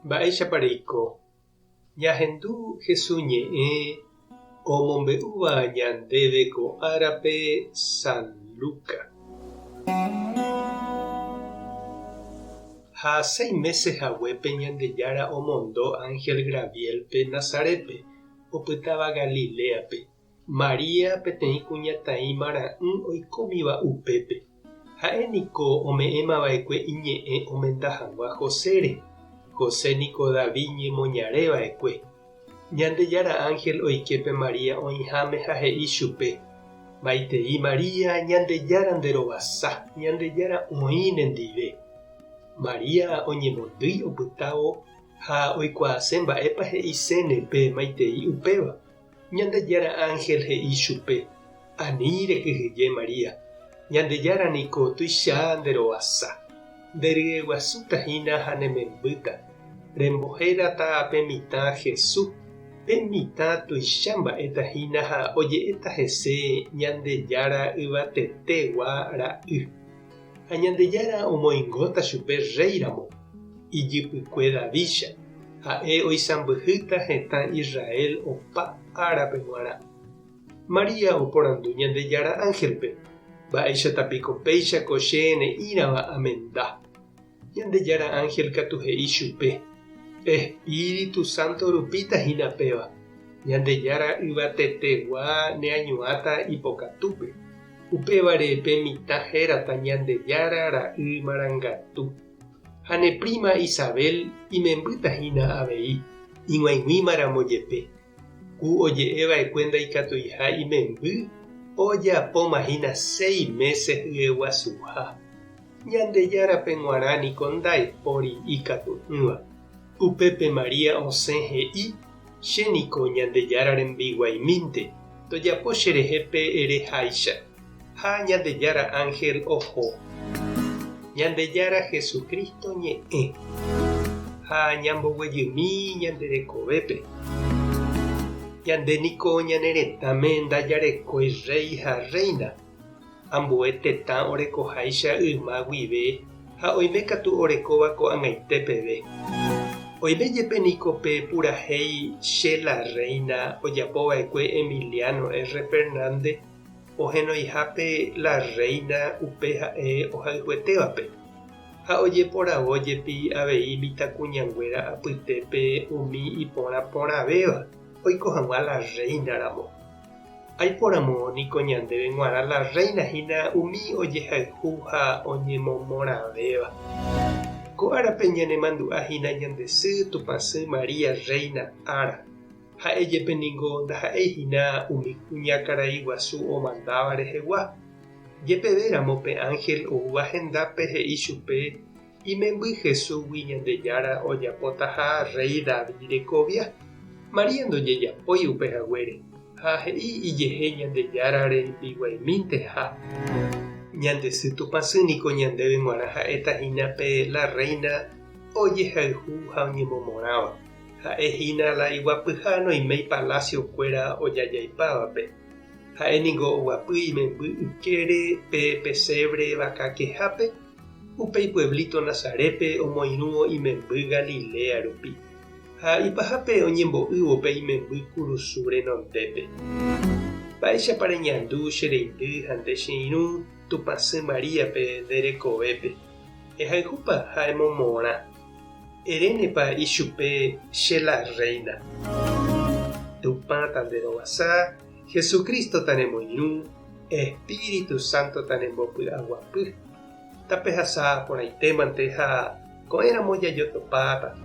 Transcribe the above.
Mba'éichapa reiko? Ñahendu Jesús ñe'ẽ omombe'úva ñandéve ko árape San Luca. Ha seis mése haguépe Ñandejára omondo ánhel Graviélpe Nazarétpe, opytáva Galiléape. María peteĩ kuñataĩ marã'ỹ oikómiva upépe. Ha'e niko ome'ẽmava'ekue iñe'ẽ omenda hag̃ua Josére. José niko David ñemoñare va'ekue. Ñandejára ánhel oike pe María oĩháme ha he'i chupe, Maitei María, Ñandejára nde rovasa, Ñandejára oĩ nendive. María oñemondýi opytávo ha oikuaase mba'épa he'iséne pe maitei upéva. Ñandejára ánhel he'i chupe, Ani rekyhyje María, Ñandejára niko tuicha nde rovasa. Nde ryeguasúta hína ha ne membýta. Rembohérata pe mitã Jesús. Pe mitã tuicha mba'éta hína ha oje'éta hese Ñandejára Yvatetegua Ra'y. Ha Ñandejára omoingóta chupe rréi ramo, ijypykue Davídcha, ha'e oisãmbyhýta hetã Israel opa árape g̃uarã. María oporandu Ñandejára ánhelpe, Mba'éichata piko péicha ko che ne'ĩrava amenda? Ñandejára ánhel katu he'i chupe, Espíritu Santo rupíta hína péva, Ñandejára Yvatetegua neañuãta ipokatúpe. Upévare pe mitã hérata Ñandejára Ra'y Marangatu. Ha ne príma Isabel imembýta hína avei, ig̃uaig̃uíma ramo jepe. Ku oje'e va'ekue ndaikatuiha imemby, ojapóma hína séi mése hyeguasuha. Ñandejárape g̃uarã niko ndaipóri ikatu'ỹva. Upépe María osẽ he'i, Che niko Ñandejára rembiguaimínte, tojapo cherehe pe ere háicha. Ha Ñandejára ánhel oho. Ñandejára Jesucristo ñe'ẽ. Ha ñamboguejymi ñande rekovépe. Ñande niko ñane retãme ndajarekói rréi ha rréina, ambue tetã orekoháicha yma guive ha oime katu orekóva ko'ag̃aite peve. Oime jepe niko pe purahéi Che la Reina ojapova'ekue Emiliano R. Fernández ohenoihápe la rréina upe ha'e ohayhuetévape, ha ojeporavo jepi avei mitãkuñanguéra apytépe umi iporã porãvéva oiko hag̃ua la rréina ramo. Aiporamo niko ñandéve g̃uarã la rréina hína umi ojehayhu ha oñemomorãvéva. Ko árape ñanemandu'a hína ñande sy Tupãsy María Rréina ára. Ha'e jepe ningo ndaha'éi hína umi kuñakarai guasu omandáva rehegua. Jepeve ramo pe ánhel oúva hendápe he'i chupe imemby Jesúsgui Ñandejára ojapotaha rréi David rekovia. María ndojejapói upe haguére, ha he'i ijehe Ñandejára rembiguaimínteha. Ñande sy Tupãsy niko ñandéve g̃uarã ha'éta hína pe la rréina ojehayhu ha oñemomorãva. Ha'e hína la iguapyha noiméi palásio kuéra ojajaipávape. Ha'e ningo oguapy imemby ykére pe pesévre vaka kehápe, upéi pueblito Nazarépe omoirũvo imemby Galilea rupi. Ha ipahápe oñembo'ývo pe imemby kurusu renondépe. Mba'éichapa reñandu che reindy ha nde che irũ Tupãsy Maríape nde rekovépe? Ehayhúpa ha emomorã. Erénepa ichupe che la Reina. Tupã tanderovasa, Jesucristo tanemoirũ, Espíritu Santo tanembopy'aguapy. Tapehasa porãitémante ha ko'ẽramo jajotopáta.